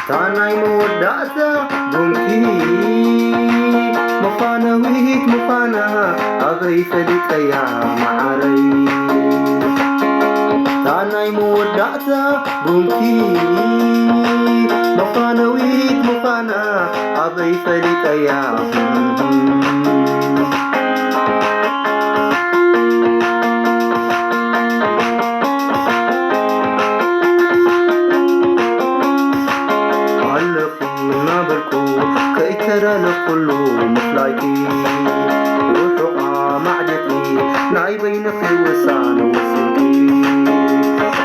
እታ ናይ መወዳእታ ቡንኪ መፋነዊት ምዃና ኣበይ ፈሊጠያ መዓረይ? እታ ናይ መወዳእታ ቡንኪ መፋነዊት ምዃና ኣበይ ፈሊጠያ? ኣለኺ እናበልኩ ከይተደለኹሉ ምፍላይኪ፣ ርሑቕ ኣማዕዲኺ ናይ በይንኺ ውሳነ ወሲንኪ።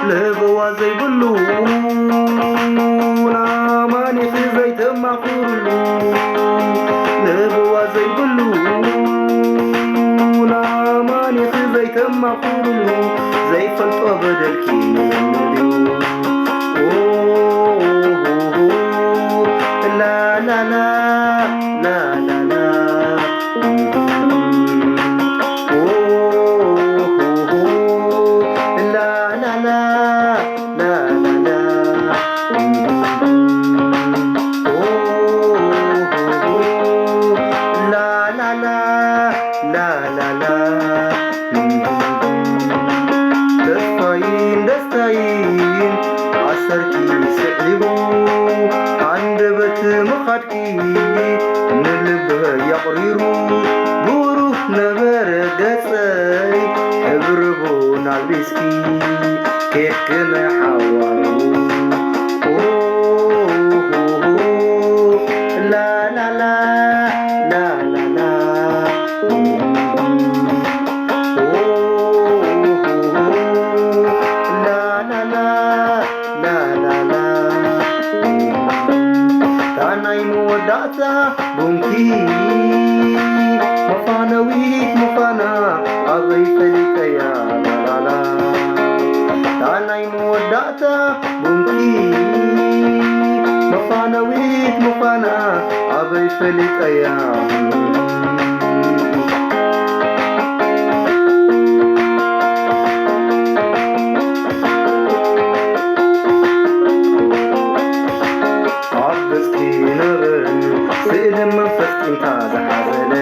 ለበዋ ዘይብሉ ናማኒኺ ዘይተማኽርሉ፣ ለበዋ ዘይብሉ ናማኒኺ ዘይተማኽርሉ፣ ዘይፈልጦ በደልኪ ንዘምድ እዩ። ተስፋይን ደስታይን ኣሰርኪ ስዒቡ ኣንደበት ምኻድኪ ንልበይ ኣቕሪሩ ብሩህ ነበረ ገጸይ ሕብሪ ቡን ኣልቢስኪ ኬድኪ ንሓዋሩ ላላላ ላላላ ላላላ ላላላ እታ ናይ መወዳእታ ቡንኪ መፋነዊት ምዃና ኣበይ ፈሊጠያ ላላላ እታ ናይ መወዳእታ ቡንኪ መፋነዊት ምዃና ኣበይ ፈሊጠያ ኣብ ገጽኪ ነበርን ስእሊ መንፈስ ቂምታ ዝሓዘለ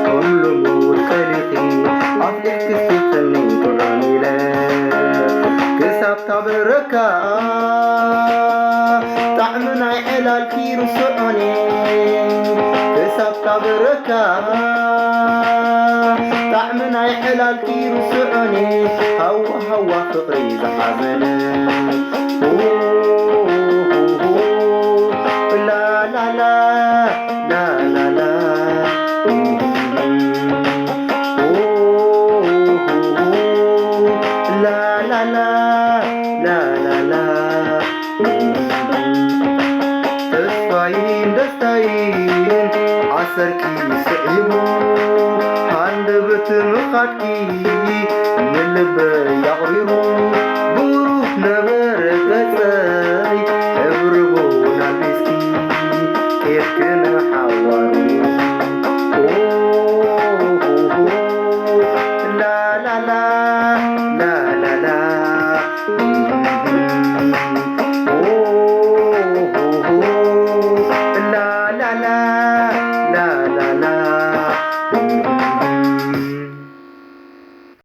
ኩሉ ሙድ ከሊኺ ኣፍሊሕኪ ስቲተኒ ጥዑም ኢለ ክሳብ ታበረካ ጣዕሚ ናይ ዕላልኪ ርስዖኒ ክሳብ ታበረካ ጣዕሚ ናይ ዕላልኪ ርስዖኒ ሃዋ ሃዋ ፍቕሪ ዝሓዘለ ላላላ ላላላ ላላላ ላላላ ተስፋይን ደስታይን ዓሰርኪ ስዒቡ ሃንደበት ምኻድኪ ንልበ